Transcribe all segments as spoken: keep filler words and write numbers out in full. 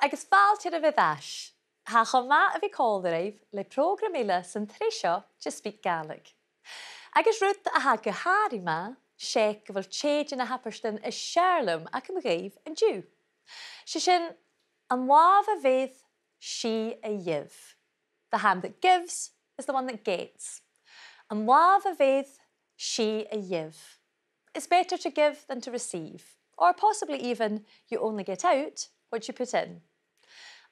Agus fàilte oirbh air ais. Tha e cho math a bhith còmhla ribh le prògram eile san t-sreath seo de SpeakGaelic. Agus rud a tha gu h-àraidh math, 's e gu bheil tè de na h-abairtean as fheàrr leam agam dhuibh an-diugh. 'S e sin, an làmh a bheir, 's i a gheibh. The hand that gives is the one that gets. An làmh a bheir, 's i a gheibh. It's better to give than to receive, or possibly even you only get out what you put in.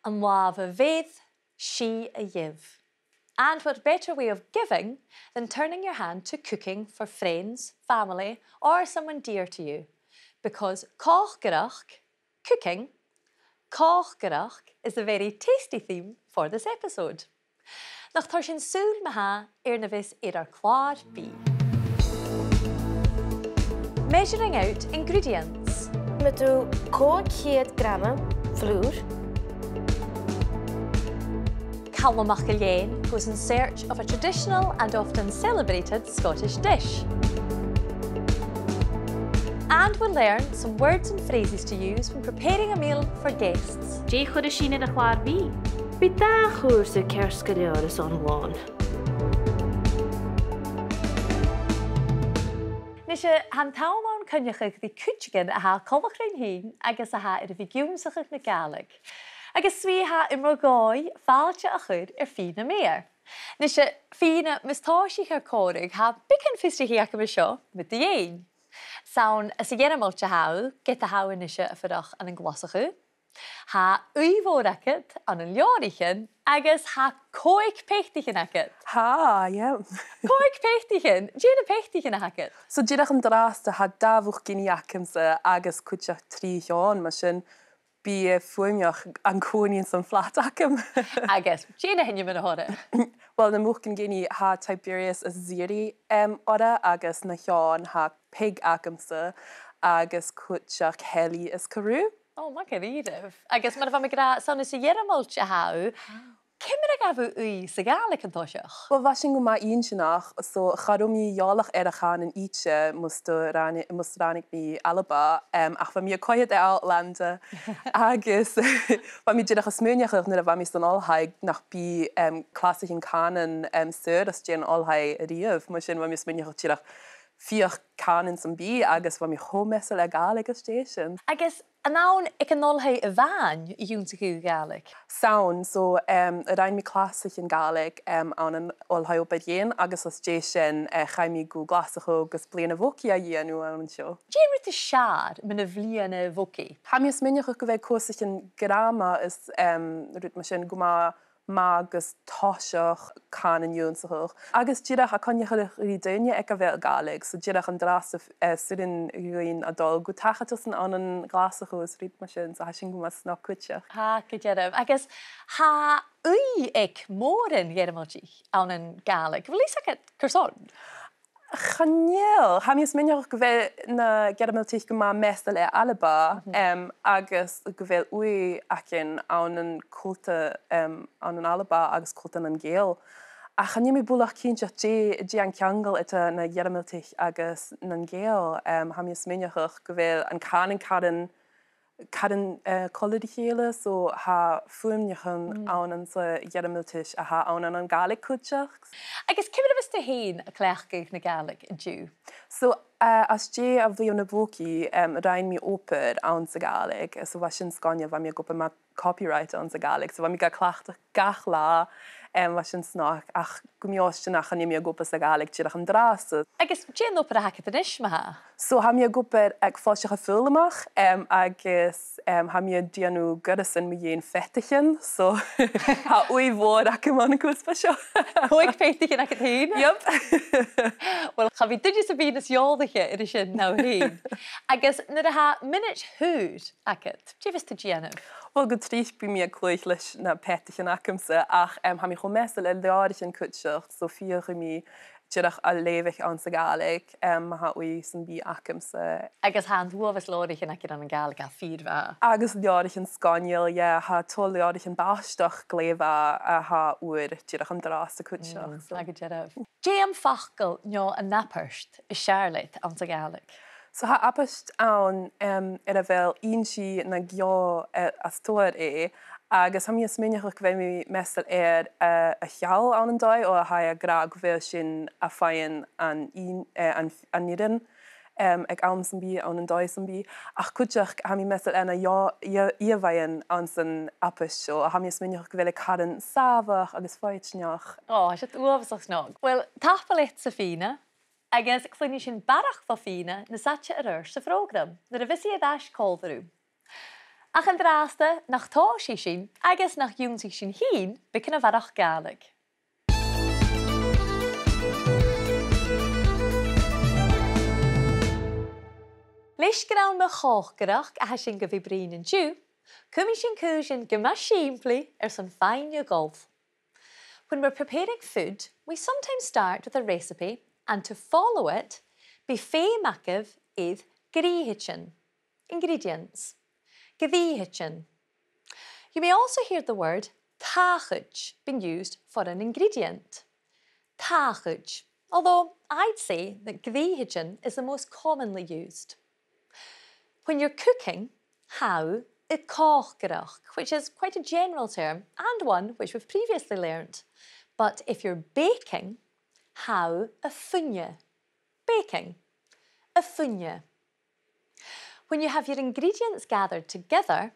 An làmh a bheir, 's i a gheibh. And what better way of giving than turning your hand to cooking for friends, family, or someone dear to you? Because còcaireachd, cooking, còcaireachd is the very tasty theme for this episode. Nach toir sinn sùil ma-thà air na bhios air ar clàr-bìdh. Measuring out ingredients. Meudadh còig ceud grama flùr. Calum MacIlleathain goes in search of a traditional and often celebrated Scottish dish. And we'll learn some words and phrases to use when preparing a meal for guests. Dè chuireas sinn air a' chlàr-bìdh? Bidh dà chùrsa ceart gu leòr airson lòn. Nise, tha an t-àm ann coinneachadh ri cuideigin a tha coltach rinn fhìn agus a tha air a bhith ag ionnsachadh na Gàidhlig. Agus 's e, tha e mo dhòigh fàilte a chur air Fìona Mair. Nise, Fìona, mus tòisich ar còmhradh, tha beagan fiosrachaidh agam an seo mu do dheidhinn. 'S ann às a' Ghearmailt a tha thu, ged a tha thu a-nise a' fuireach ann an Glaschu. Tha ùidh mhòr agad ann an leabhraichean agus tha còig peataichean agad. Tha, yeah. Còig peataichean? Dè na peataichean a th' agad? So, dìreach an-dràsta, tha dà bhucainnean agamsa agus cuideachd trì eòin, mar sin bidh e fuaimneach an-còmhnaidh san flat agam. Agus dè na h-ainmean a th' orra? Well, na bucainnean, tha Tiberius is Ziri, em, orra, agus na h-eòin, tha pig agamsa, agus cuideachd Helly is Carew. Ò, math dha-rìribh. Agus mar a bha mi ag ràdh, 's ann às a' Ghearmailt a tha thu, ciamar a ghabh thu ùidh sa Ghàidhlig an toiseach? Well, bha sin gu math inntinneach, so cha robh mi eòlach air a' chànan idir mus do ràinig, mus ràinig mi Alba, em, ach bha mi a' coimhead air Outlander, agus bha mi dìreach a' smaoineachadh nuair a bha mi san oilthigh nach bi, em, clasaichean cànain, em, saor às dèidh na h-oilthigh a-riamh, mar sin bha mi a' smaoineachadh dìreach feuch cànan sam bith agus bha mi cho measail air Gàidhlig às dèidh sin. Agus an ann aig an oilthigh a-mhàin a dh'ionnsaich thu Gàidhlig? 'S ann, so, em, rinn mi clasaichean Gàidhlig, em, ann an Oilthigh Obar Dheathain agus às dèidh sin, eh, chaidh mi gu Glaschu agus bliadhna bhogaidh a dhèanamh ann an seo. Dè an rud as fheàrr mun a' bhliadhna bhogaidh? Tha mi a' smaoineachadh gu bheil cùrsaichean gràmair is, em, rud mar sin gu math math gus toiseach cànan ionnsachadh. Agus dìreach a' coinneachadh ri daoine aig a bheil Gàidhlig, so dìreach an-dràsta, eh, 's urrainn dhuinn a dhol gu tachartasan ann an Glaschu is rud mar sin, so tha sin gu math snog cuideachd. Tha, gu dearbh. Agus tha ùidh aig mòran Ghearmailtich ann an Gàidhlig. A bheil fhios agad carson? Chan eil. Tha mi a' smaoineachadh gu bheil na Gearmailtich gu math measail air Alba, em, agus gu bheil ùidh againn ann an cultar, em, ann an Alba agus cultar nan Gàidheal. Ach chan eil mi buileach cinnteach dè, dè an ceangal eadar na Gearmailtich agus nan Gàidheal. Em, tha mi a' smaoineachadh gu bheil an cànan caran caran, eh, còmhla ri chèile, so tha fuaimneachan ann anns a' Ghearmailtis a tha ann an, an Gàidhlig cuideachd. Agus ciamar a bhios tu fhèin a' cleachdadh na Gàidhlig an-diugh? So, eh, às dèidh a' bhliadhna bhogaidh, em, rinn mi obair anns a' Ghàidhlig, so bha sin sgoinneil, bha mi ag obair mar copywriter anns a' Ghàidhlig, so bha mi ga cleachdadh gach latha, em, bha sin snog, ach gu mì-fhortanach chan eil mi ag obair sa Ghàidhlig dìreach an-dràsta. Agus dè an obair a th' agad a-nis, ma-thà? So, tha mi ag obair aig Foillseachadh Foghlaimeach, em, agus, em, tha mi a' dèanamh goireasan mu dheidhinn peataichean, so tha ùidh mhòr agam ann an cuspair seo. Còig peataichean agad fhèin? Yep. Uill, cha bhi duine sam bith nas eòlaiche air sin na thu fhèin. Agus nuair a tha mionaid shaor agad, dè bhios tu a' dèanamh? Uill, gu tric bidh mi a' cluich leis na peataichean agamsa, ach, em, tha mi cho measail air leabhraichean cuideachd, so feuchaidh mi dìreach a leughadh anns a' Ghàidhlig, em, ma tha ùidh sam bith agamsa. Agus tha an t-uabhas leabhraichean againn ann an Gàidhlig, tha, fìor mhath. Agus leabhraichean sgoinneil, yeah, tha tòrr leabhraichean bàrdachd glè mhath a tha uair dìreach an-dràsta cuideachd, so. Tha gu dearbh. Dè am facal no an abairt as fheàrr leat anns a' Ghàidhlig? So tha àbhaist ann, em, air a bheil innse no geò, eh, as t-fhoghar e, agus tha mi a' smaoineachadh gu bheil mi measail air, eh, a' cheangal ann an dòigh, oir tha e ag ràdh gu bheil sin a' faighinn an inn-, eh, an, an fhìrinn, em, aig àm sam bith, ann an dòigh sam bith. Ach cuideachd, tha mi measail air na dheò-, dhea-, dh'fhaodainn anns an àbhaist seo, a tha mi a' smaoineachadh gu bheil e caran sàmhach agus foighidneach. Ò, tha siud uabhasach snog. Uill, tapadh leat-sa, Fìona. Agus cluinnidh sinn barrachd bho Fìona nas fhaide air adhart sa phrògram, nuair a bhios i air ais còmhla rium. Ach an-dràsta, nach tòisich sinn, agus nach ionnsaich sinn fhìn beagan a bharrachd Gàidhlig. Leis gur ann mu chòcaireachd a tha sinn gu bhith a' bruidhinn an-diugh, cumaidh sinn cùisean gu math sìmplidh airson faighinn a' ghoil. When we're preparing food, we sometimes start with a recipe, and to follow it, bidh feum agaibh air grìtheidean, ingredients. Grìtheidean. You may also hear the word tàthadh being used for an ingredient. Tàthadh, although I'd say that grìtheidean is the most commonly used. When you're cooking, tha thu a' còcaireachd, which is quite a general term and one which we've previously learnt. But if you're baking, tha thu a' fuine. Baking. A' fuine. When you have your ingredients gathered together,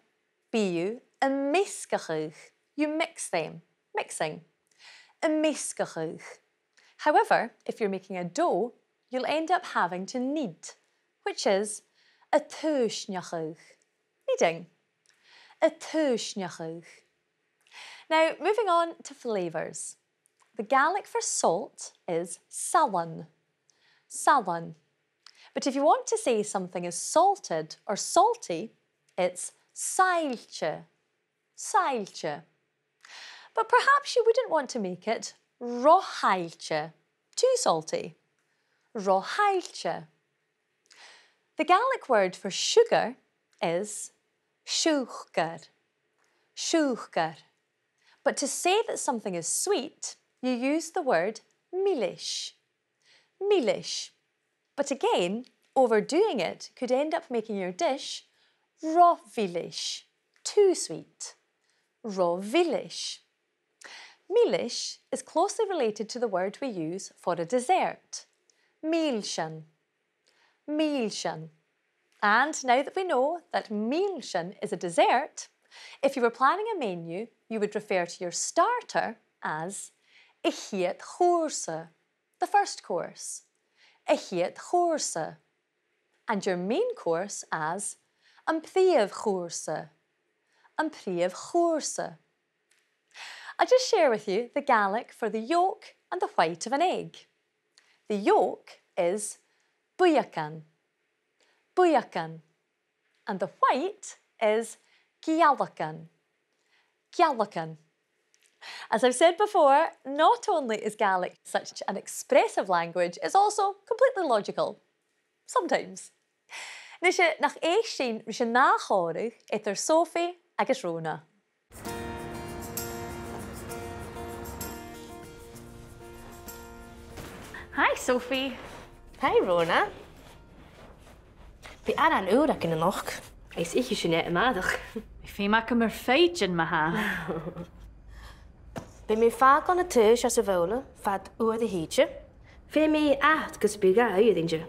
bidh thu a' measgachadh. You mix them. Mixing. A' measgachadh. However, if you're making a dough, you'll end up having to knead, which is a' tuisneachadh. Kneading. A' tuisneachadh. Now, moving on to flavours. The Gaelic for salt is salann. Salann. But if you want to say something is salted or salty, it's saillte. Saillte. But perhaps you wouldn't want to make it ro-shaillte. Too salty. Ro-shaillte. The Gaelic word for sugar is siùcar. Siùcar. But to say that something is sweet, you use the word milis. Milis. But again, overdoing it could end up making your dish ro mhilis. Too sweet. Ro mhilis. Milis is closely related to the word we use for a dessert. Mìlsean. Mìlsean. And now that we know that mìlsean is a dessert, if you were planning a menu, you would refer to your starter as a' chiad chùrsa, the first course. A' chiad chùrsa. And your main course as am prìomh chùrsa. Am prìomh chùrsa. I'll just share with you the Gaelic for the yolk and the white of an egg. The yolk is buidheagan. Buidheagan. And the white is gealagan. Gealagan. As I've said before, not only is Gaelic such an expressive language, it's also completely logical. Sometimes. Nise, nach èist sinn ris an ath chòmhradh eadar Sophie agus Rona. Hi, Sophie. Hi, Rona. Bidh aran ùr againn a-nochd. Is ith sinn e a-màireach. Bidh feum agam air foighidinn, ma-thà. Bidh mi a' fàgail na taois às a' bhobhla fad uair a thìde. Feumaidh mi atharrachadh gus am bi e ga fheuchainn.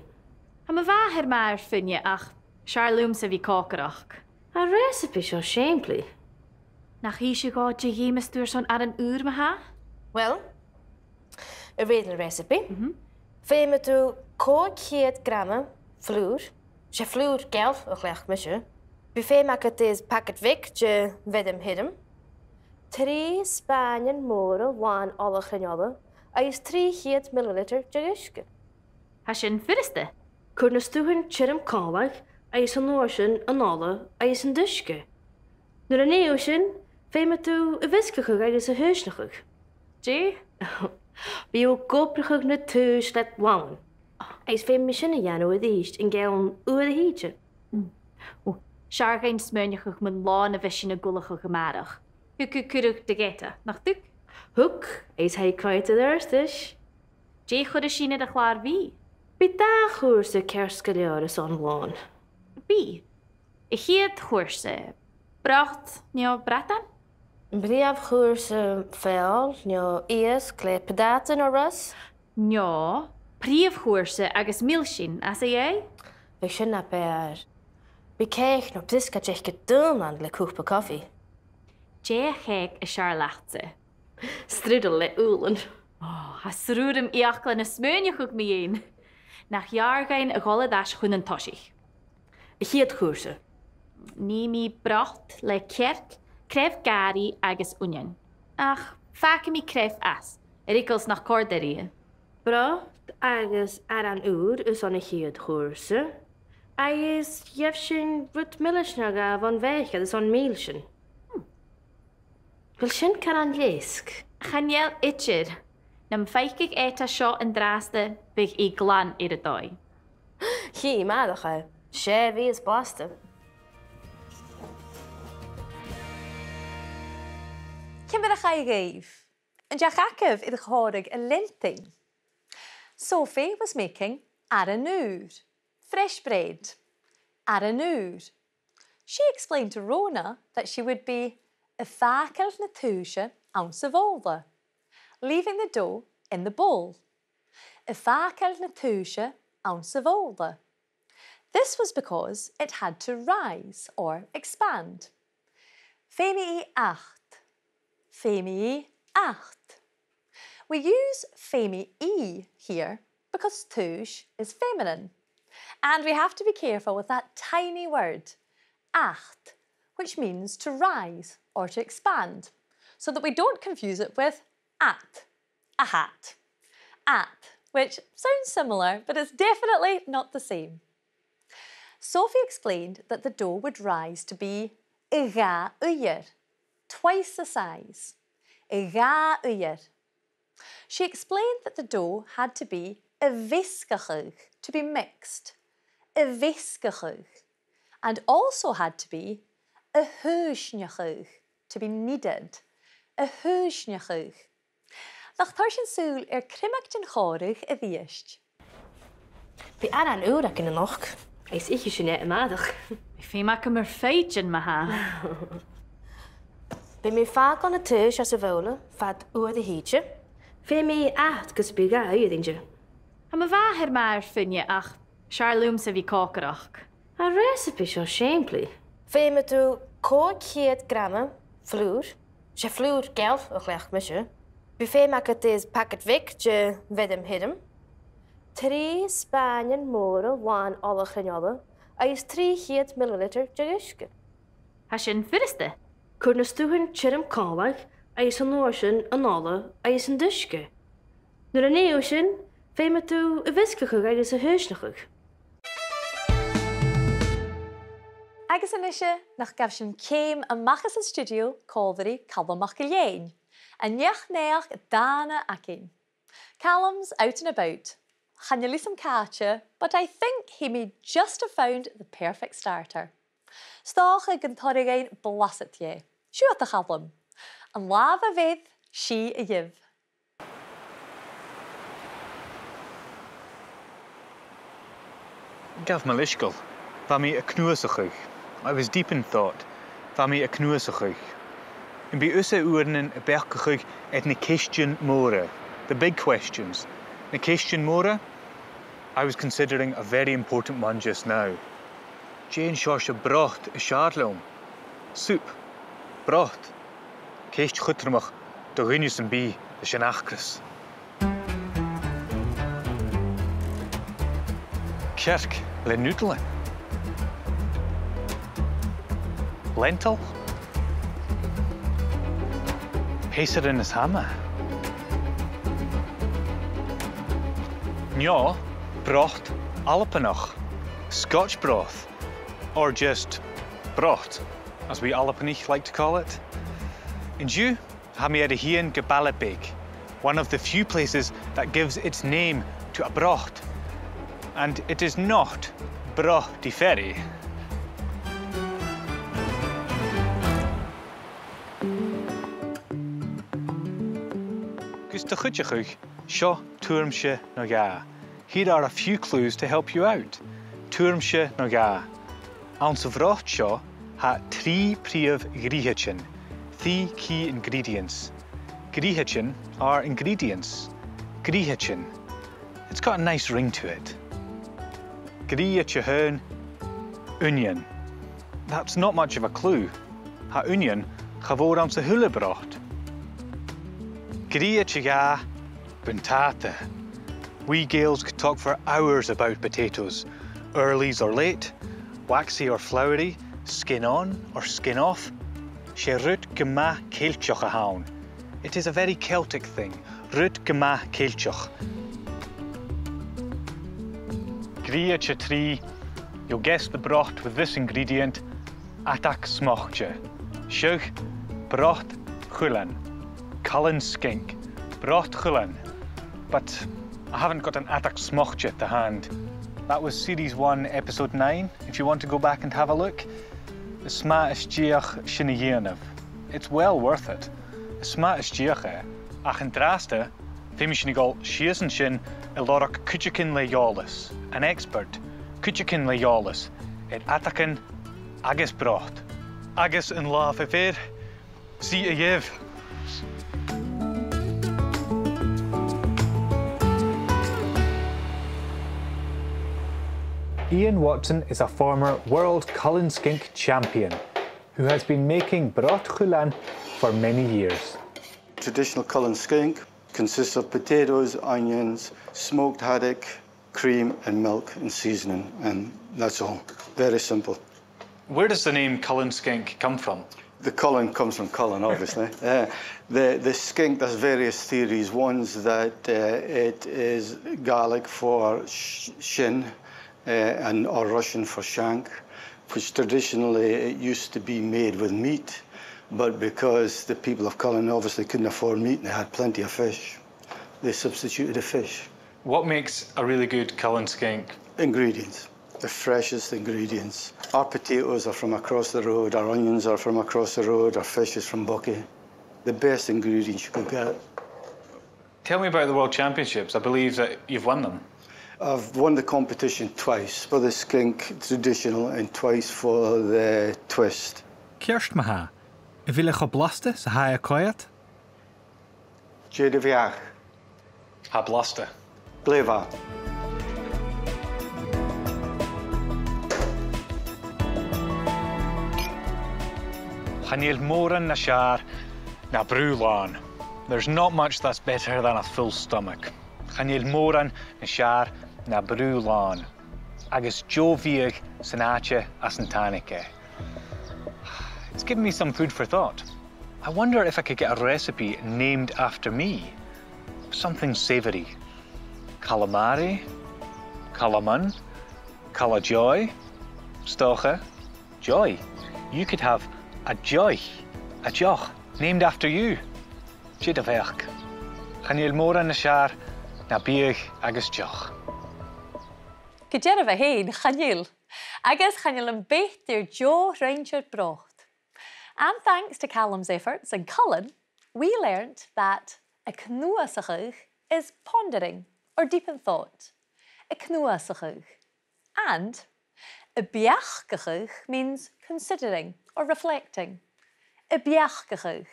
Tha mo mhàthair math air fuine ach 's fheàrr leamsa a bhith còcaireach. An recipe seo sìmplidh. Nach innis sinn dhut dè dh'fheumas tu airson aran ùr, ma-thà? Well, a rèir na recipe, mhm, feumaidh tu còig ceud grama flùr, 's e flùr geal a chleachd mise. Bidh feum agad air pacaid bheag de mheirm thioram, trì spàinean mòra làn ola chruinn-ola, agus trì cheud millilitir de dh'uisge. Tha sin furasta. Cuir na stuthan tioram còmhla agus an uair sin an ola agus an t-uisge. Nuair a nì thu sin, feumaidh tu a mheasgachadh agus a thaoiseachadh. Dè? Bidh thu ag obrachadh na taois leat làn. Agus feumaidh mi sin a dhèanamh a-rithist an ceann uair a thìde. Mm. Ò, 's fheàrr dhuinn smaoineachadh mun là na bhios sinn ag ullachadh a-màireach. Thug thu cuireadh do gheata, nach tug? Thug, agus tha e a' coimhead air adhart ris. Dè chuireas sinn air a' chlàr-bhìdh? Bidh dà chùrsa ceart gu leòr airson lòn. Bidh. A' chiad chùrsa, brot no bradan? Prìomh chùrsa feòil no iasg le peatáit no rus? No prìomh chùrsa agus mìlsean às a dhèidh? Bidh sin na b' fheàrr. Bidh cèic no briosgaid aice daonnan le cupa cofaidh. Dè a' chèic as fheàrr leatsa? Strudel le ùbhlan. Ò, tha srùram fhiaclan a' smaoineachadh mu dheidhinn. Nach fheàrr dhuinn a dhol air ais chun an toisich? A' chiad chùrsa. Nì mi brot le cearc, craobh gàrraidh agus uinnean. Ach fàgaidh mi craobh às, air eagal 's nach còrd e riutha. Brot agus aran ùr airson a' chiad chùrsa, agus gheibh sinn rud milis no dhà bhon bhèicear airson mìlsean. Hmm. A bheil sin caran leisg? Chan eil idir. Nam faiceadh Etta seo an-dràsta, bhiodh i glan air a dòigh. Chì mi a-màireach e. 'S e a bhios blasta. Ciamar a chaidh dhuibh? An deach agaibh air a' chòmhradh a leantainn? Sophie was making aran ùr, fresh bread. Aran ùr. She explained to Rona that she would be a' fàgail na taoise anns a' bhobhla, leaving the dough in the bowl. A' fàgail na taoise anns a' bhobhla. This was because it had to rise or expand. Feumaidh i fhad. Feumaidh i fhad. We use feumaidh i here because taois is feminine. And we have to be careful with that tiny word, fhad, which means to rise or to expand, so that we don't confuse it with fhad, a hat. Fhad, which sounds similar, but it's definitely not the same. Sophie explained that the dough would rise to be a dhà uiread, twice the size. A dhà uiread. She explained that the dough had to be a' mheasgachadh, to be mixed. A' mheasgachadh. And also had to be a' thaoisneachadh, to be kneaded. A' thaoisneachadh. Nach toir sinn sùil air criomag den chòmhradh a-rithist? Bidh aran ùr againn a-nochd, agus ithidh sinn e a-màireach. Bidh feum agam air foighidinn, ma-thà. Bidh mi a' fàgail na taois às a' bhobhla fad uair a thìde. Feumaidh i fhad gus am bi dhà uiread innte. Tha mo mhàthair math air fuine, ach 's fheàrr leamsa a bhith còcaireach. Tha an recipe seo sìmplidh. Feumaidh tu còig ceud grama flùr, 's e flùr geal a chleachd mise. Bidh feum agad air pacaid bheag de mheirm thirim, trì spàinean mòra làn ola chruinn-ola, agus trì cheud millilitir de dh'uisge. Tha sin furasta. Cuir na stuthan tioram còmhla agus an uair sin an ola agus an t-uisge. Nuair a nì thu sin, feumaidh tu a mheasgachadh agus a thaoisneachadh. Agus a-nise, nach gabh sinn ceum a-mach às an stiùidio còmhla ri Calum MacIlleathain, an neach-naidheachd dàna againn. Calum's out and about. Chan eil fhios agam càite, but I think he may just have found the perfect starter. 'S dòcha gun toir e dhuinn blasad dheth. Siuthad, a Chaluim. An làmh a bheir, 's i a gheibh. Gabh mo leisgeul. Bha mi a' cnuasachadh. I was deep in thought. Bha mi a' cnuasachadh. Am bi thusa uaireannan a' beachdachadh air na ceistean mòra, the big questions? Na ceistean mòra? I was considering a very important one just now. Dè an seòrsa brot as fheàrr leam? Soup. Brot. Ceist chudromach do dhuine sam bith leis an acras. Cearc le nùdlan. Lentil. Peasairean is hama. No brot Albannach, Scotch broth, or just brot, as we Albanaich like to call it. An-diugh, tha mi air a thighinn gu baile beag, one of the few places that gives its name to a brot, and it is not Brot y Ferry. Gus do chuideachadh, seo tuairimse no dhà. Here are a few clues to help you out. Tuairimse no dhà. Anns a' bhrot seo, tha trì prìomh dhruidhitean, three key ingredients. Gruidhitean are ingredients. Gruidhitean. It's got a nice ring to it. Gruidhite a h-aon, uinnean. That's not much of a clue. Tha uinnean cha mhòr anns a h-uile brot. Gruidhite a dhà, buntàta. We Gaels could talk for hours about potatoes. Earlies or late, waxy or floury, skin on or skin off. 'S e rud gu math Ceilteach a th' ann. It is a very Celtic thing. Rud gu math Ceilteach. Gruidhite a trì, you'll guess the brot with this ingredient, adag smocte. Seadh, brot chuilein. Cullen skink. Brot chuilein. But I haven't got an adag smocte to hand. That was series one, episode nine, if you want to go back and have a look. Is math as fhiach sin a dhèanamh. It's well worth it. Is math as fhiach e. Ach an-dràsta, feumaidh sinn a dhol sìos an sin a lorg cuideigin le eòlas, an expert, cuideigin le eòlas air adagan agus brot. Agus an latha fo fhèir, suidh a-riamh. Ian Watson is a former world Cullen Skink champion who has been making brot chuilein for many years. Traditional Cullen Skink consists of potatoes, onions, smoked haddock, cream and milk and seasoning, and that's all. Very simple. Where does the name Cullen Skink come from? The Cullen comes from Cullen, obviously. Uh, the, the skink, there's various theories. One's that, uh, it is Gaelic for sh-, shin, uh, and, or Russian for shank, which traditionally it used to be made with meat, but because the people of Cullen obviously couldn't afford meat, they had plenty of fish, they substituted the fish. What makes a really good Cullen skink? Ingredients. The freshest ingredients. Our potatoes are from across the road, our onions are from across the road, our fish is from Buckie. The best ingredients you could get. Tell me about the World Championships. I believe that you've won them. I've won the competition twice for the skink traditional and twice for the twist. Ceart ma-thà. A bheil e cho blasta 's a tha e a' coimhead? Dè do bheachd? Tha e blasta. Glè mhath. Chan eil mòran nas fheàrr na brù làn. There's not much that's better than a full stomach. Chan eil mòran nas fheàrr na brù làn. Agus deagh bhiadh san àite às an tàinig e. It's given me some food for thought. I wonder if I could get a recipe named after me. Something savoury. Calamari, calaman, cala-deòidh, 's dòcha, deòidh. You could have a deòidh, a deoch, named after you. Dè do bheachd? Chan eil mòran nas fheàrr na biadh agus deoch. Gu dearbh fhèin, chan eil. Agus chan eil am beat air deagh shriantar brot. And thanks to Calum's efforts in Cullen, we learnt that a' cnuasachadh is pondering or deep in thought. A' cnuasachadh. And a' beachdachadh means considering or reflecting. A' beachdachadh.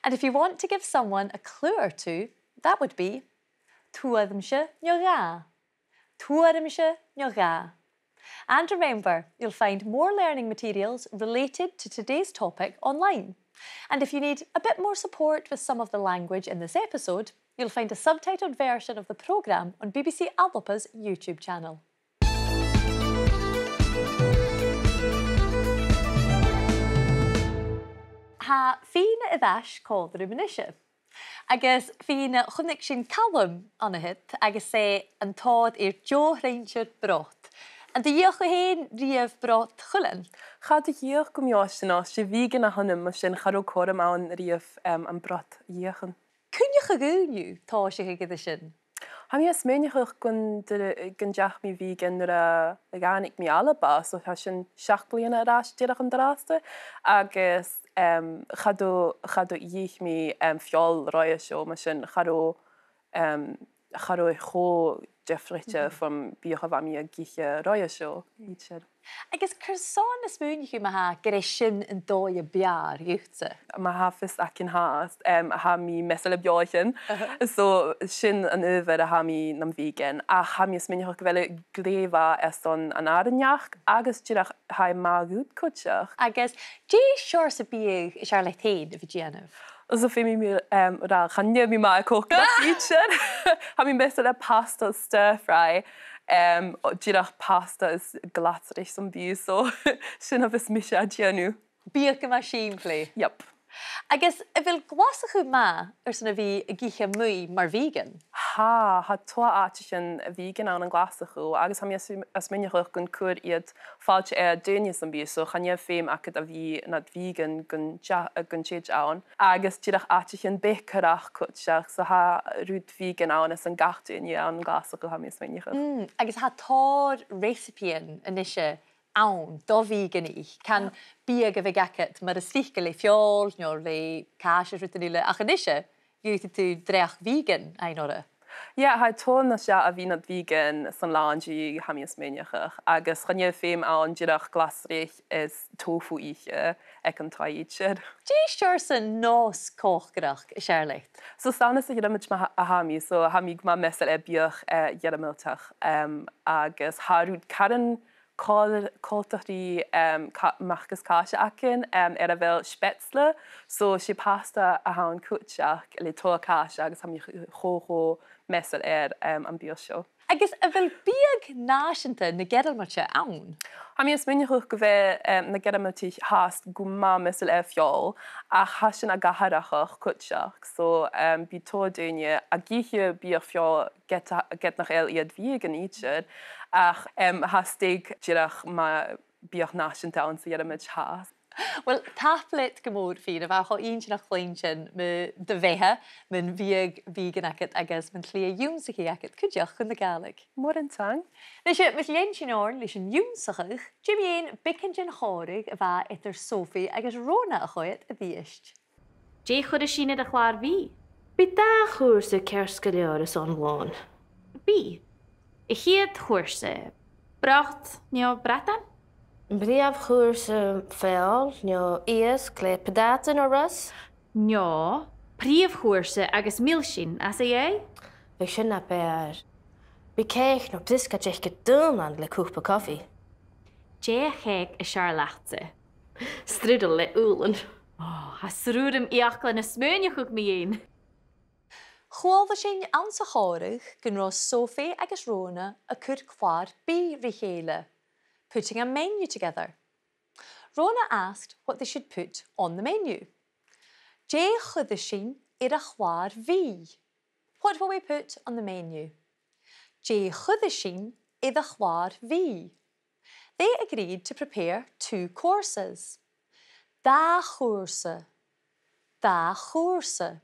And if you want to give someone a clue or two, that would be tuairimse no dhà. Tuairimse no dhà. And remember, you'll find more learning materials related to today's topic online. And if you need a bit more support with some of the language in this episode, you'll find a subtitled version of the programme on B B C Alba's YouTube channel. Tha Fìona air ais còmhla rium a-nis. Agus Fìona, chunnaic sinn Calum an-siud, agus 's e an tòir air deagh shriantar brot. An do dh'fheuch thu fhèin riamh brot chuilein? Cha do dh'fheuch mi, a Sheonag, 's e vegan a th' annam, mar sin cha robh cothrom ann riamh, em, am brot fheuchainn. Cuin a chuala thu tòiseachadh air sin? Tha mi a' smaoineachadh gun d-, gun deach mi vegan nuair a dh'fhàg mi Alba, so tha sin seachd bliadhna air ais dìreach an-dràsta, agus, em, cha do, cha do dh'ith mi, em, feòil roimhe seo, mar sin cha robh, em, cha robh e cho diofraichte bhon bhiodh a' bhean a' gabhail roimhe seo, idir. Agus carson a smaoinich thu ma-thà gur e sin an dòigh a b' fheàrr dhutsa? Ma tha fios againn fhathast, em, tha mi measail air beòthaichean. So, sin an adhbhar a tha mi nam vegan. Ach tha mi a' smaoineachadh gu bheil e glè mhath airson an àrainneachd, agus dìreach tha e math dhut cuideachd. Agus dè seòrsa biadh as fheàrr leat fhèin a bhith a' dèanamh? So feumaidh mi, em, ràdh, chan eil mi math air còcaireachd idir. Tha mi measail air pasta stir fry, em, dìreach pasta is glasraich sam bith, so sin a bhios mise a' dèanamh. Biadh gu math sìmplidh. Yep. Agus a bheil Glaschu math airson a bhith ag ithe a-muigh mar vegan? Tha, tha tòrr àiteachan vegan ann an Glaschu, agus tha mi a' sm-, a' smaoineachadh gun cuir iad fàilte air daoine sam bith, so chan eil feum agad a bhith nad vegan gun tea-, gun tèid ann. Agus dìreach àiteachan bèicearachd cuideachd, so tha rud vegan ann airson gach duine ann an Glaschu, tha mi a' smaoineachadh. Mm, agus tha tòrr reasabaidhean a-nise ann do veganaich. Can biadh a bhiodh agad mar as trice le feòil, no le càis is rudan eile, ach a-nise, dh'fhaodadh tu dreach vegan fhaighinn orra. Yeah, tha e tòrr nas fheàrr a bhith nad vegan san là an-diugh, tha mi a' smaoineachadh, agus chan eil feum ann dìreach glasraich is tofu ithe aig an taigh idir. Dè seòrsa nòs còcaireachd as fheàrr leat? So 's ann às a' Ghearmailt a tha mi, so tha mi gu math measail air biadh, eh, Ghearmailteach, em, agus tha rud caran col-, coltach ri, em, ca-, mac is càise againn, em, air a bheil Spätzle, so 's e pasta a th' ann cuideachd le tòrr càise agus tha mi cho, cho measail air, em, am biadh seo. Agus a bheil biadh nàiseanta na Gearmailte ann? Tha mi a' smaoineachadh gu bheil, em, na Gearmailtich fhathast gu math measail air feòil, ach tha sin ag atharrachadh cuideachd. So, em, bidh tòrr dhaoine ag ithe biadh feòil ged, ged nach eil iad vegan idir, ach, em, tha stèidhich dìreach ma bhiodh nàiseanta anns a' Ghearmailt fhathast. Uill, tapadh leat gu mòr, Fìona, bha e cho inntinneach cluinntinn mu do bheatha, mun bhiadh vegan agad agus mun t-slighe ionnsachaidh agad cuideachd chun na Gàidhlig. Mòran taing. Nise, mus lean sinn oirnn leis an ionnsachadh, dè mu dheidhinn beagan den chòmhradh a bha eadar Sophie agus Rona a choimhead a-rithist? Dè chuireas sinn air a' chlàr-bhì? Bidh dà chùrsa ceart gu leòr airson lòn. Bidh. A' chiad chùrsa, brot no bradan? Prìomh chùrsa, feòil no iasg le peadaidean no rus? No prìomh chùrsa agus mìlsean às a dhèidh? Bhiodh sin na b' fheàrr. Bidh cèic no briosgaid aice daonnan le cupa cofaidh. Dè a' chèic as fheàrr leatsa? Strudel le ùbhlan. Ò, tha srùram fhiaclan a' smaoineachadh mu dheidhinn. Chuala sinn anns a' chòmhradh gun robh Sophie agus Rona a' cur clàr-bìdh ri chèile, putting a menu together. Rona asked what they should put on the menu. Dè chuireas sinn air a' chlàr-bhìdh? What will we put on the menu? Dè chuireas sinn air a' chlàr-bhìdh? They agreed to prepare two courses. Dà chùrsa. Dà chùrsa.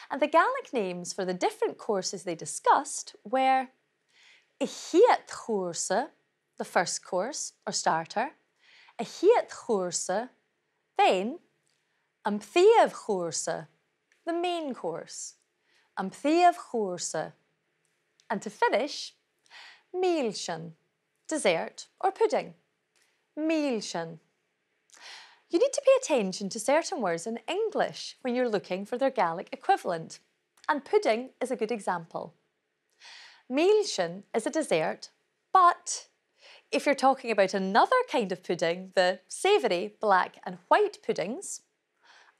And the Gaelic names for the different courses they discussed were a' chiad chùrsa, the first course or starter, a' chiad chùrsa, then am prìomh chùrsa, the main course, am prìomh chùrsa. And to finish, mìlsean, dessert or pudding. Mìlsean. You need to pay attention to certain words in English when you're looking for their Gaelic equivalent, and pudding is a good example. Mìlsean is a dessert, but if you're talking about another kind of pudding, the savoury black and white puddings,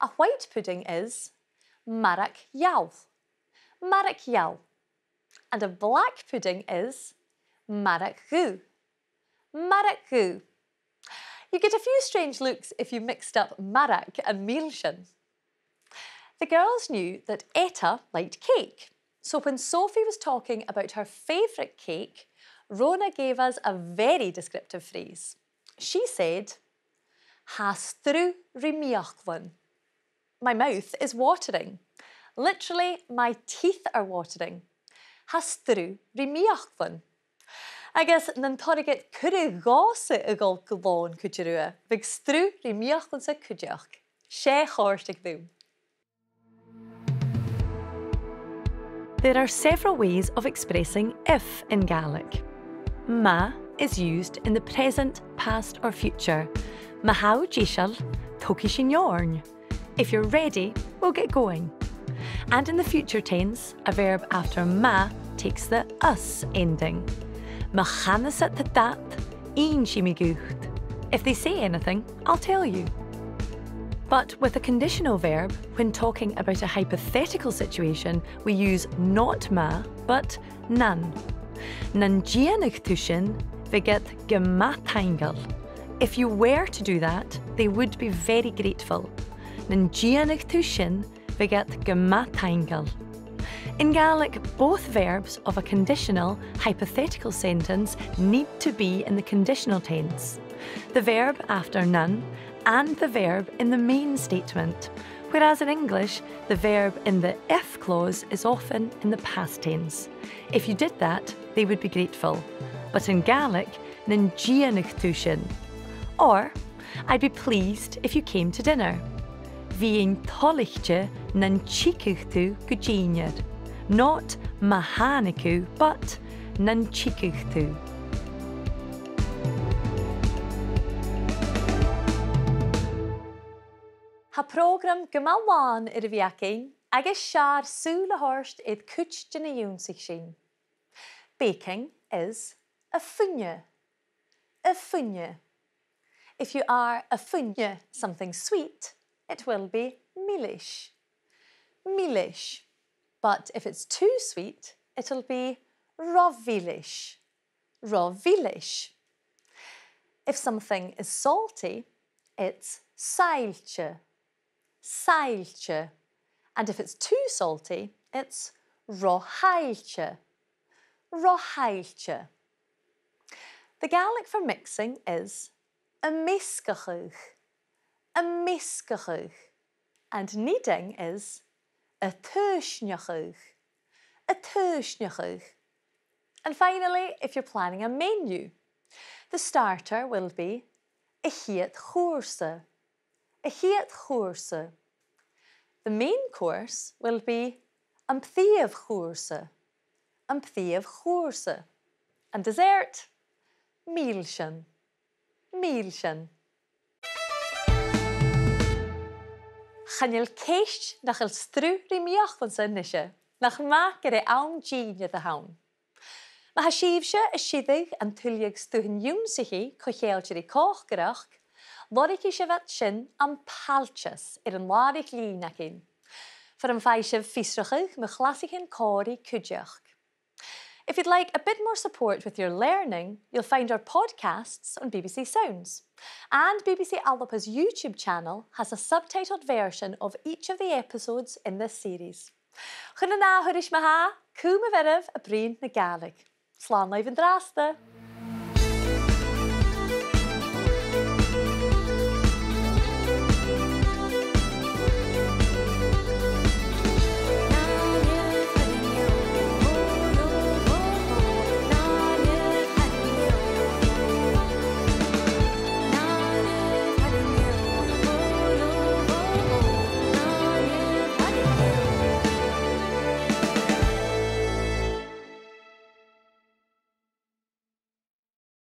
a white pudding is marag gheal. Marag gheal. And a black pudding is marag dhubh. Marag dhubh. You get a few strange looks if you mixed up marag and mìlsean. The girls knew that Etta liked cake, so when Sophie was talking about her favourite cake, Rona gave us a very descriptive phrase. She said, "Tha sruth rim fhiaclan." My mouth is watering. Literally, my teeth are watering. Tha sruth rim fhiaclan. Agus nan toireadh iad cuireadh dhòmhsa a dhol gu lòn cuide riutha, bhiodh sruth rim fhiaclan-sa cuideachd. 'S e a chòrdadh rium. There are several ways of expressing if in Gaelic. Ma is used in the present, past or future. Ma tha thu deiseil, togaidh sinn oirnn. If you're ready, we'll get going. And in the future tense, a verb after ma takes the us ending. Ma chanas iad dad, innsidh mi dhut. If they say anything, I'll tell you. But with a conditional verb, when talking about a hypothetical situation, we use not ma, but nan. Nan dèanadh tu sin, bhiodh iad gu math taingeil. If you were to do that, they would be very grateful. Nan dèanadh tu sin, bhiodh iad gu math taingeil. In Gaelic, both verbs of a conditional, hypothetical sentence need to be in the conditional tense. The verb after nan and the verb in the main statement, whereas in English, the verb in the if clause is often in the past tense. If you did that, they would be grateful. But in Gaelic, nan dèanadh tu sin. Or, I'd be pleased if you came to dinner. Bhithinn toilichte nan tigeadh tu gu dìnnear. Not ma thàinig thu, but nan tigeadh tu. Tha prògram gu math làn air a bhith againn, agus 's fheàrr sùil a thoirt air cuid de na dh'ionnsaich sinn. Baking is a' fuine. A' fuine. If you are a' fuine something sweet, it will be milis. Milis. But if it's too sweet, it'll be ro mhilis. Ro mhilis. If something is salty, it's saillte. Saillte. And if it's too salty, it's ro shaillte. Ro shaillte. The Gaelic for mixing is a' measgachadh. A' measgachadh. And kneading is a' tuisneachadh. A' tuisneachadh. And finally, if you're planning a menu, the starter will be a' chiad chùrsa. A' chiad chùrsa. The main course will be am prìomh chùrsa. Am prìomh chùrsa. And dessert, mìlsean. Mìlsean. Chan eil ceist nach eil sruth ri m' fhiaclan-sa a-nise, nach math gur e àm dìnneir a th' ann. Ma tha sibhse a' sireadh an tuilleadh stuthan ionnsachaidh co-cheangailte ri còcaireachd, lorgaidh sibh iad sin am pailteas air an làraich-lìn againn, far am faigh sibh fiosrachadh mu chlasaichean còmhraidh cuideachd. If you'd like a bit more support with your learning, you'll find our podcasts on B B C Sounds. And B B C Alba's YouTube channel has a subtitled version of each of the episodes in this series. Chun an ath thuras ma-thà, cùm a' bheirbh a' bruidhinn na Gàidhlig. Slàn leibh an-dràsta!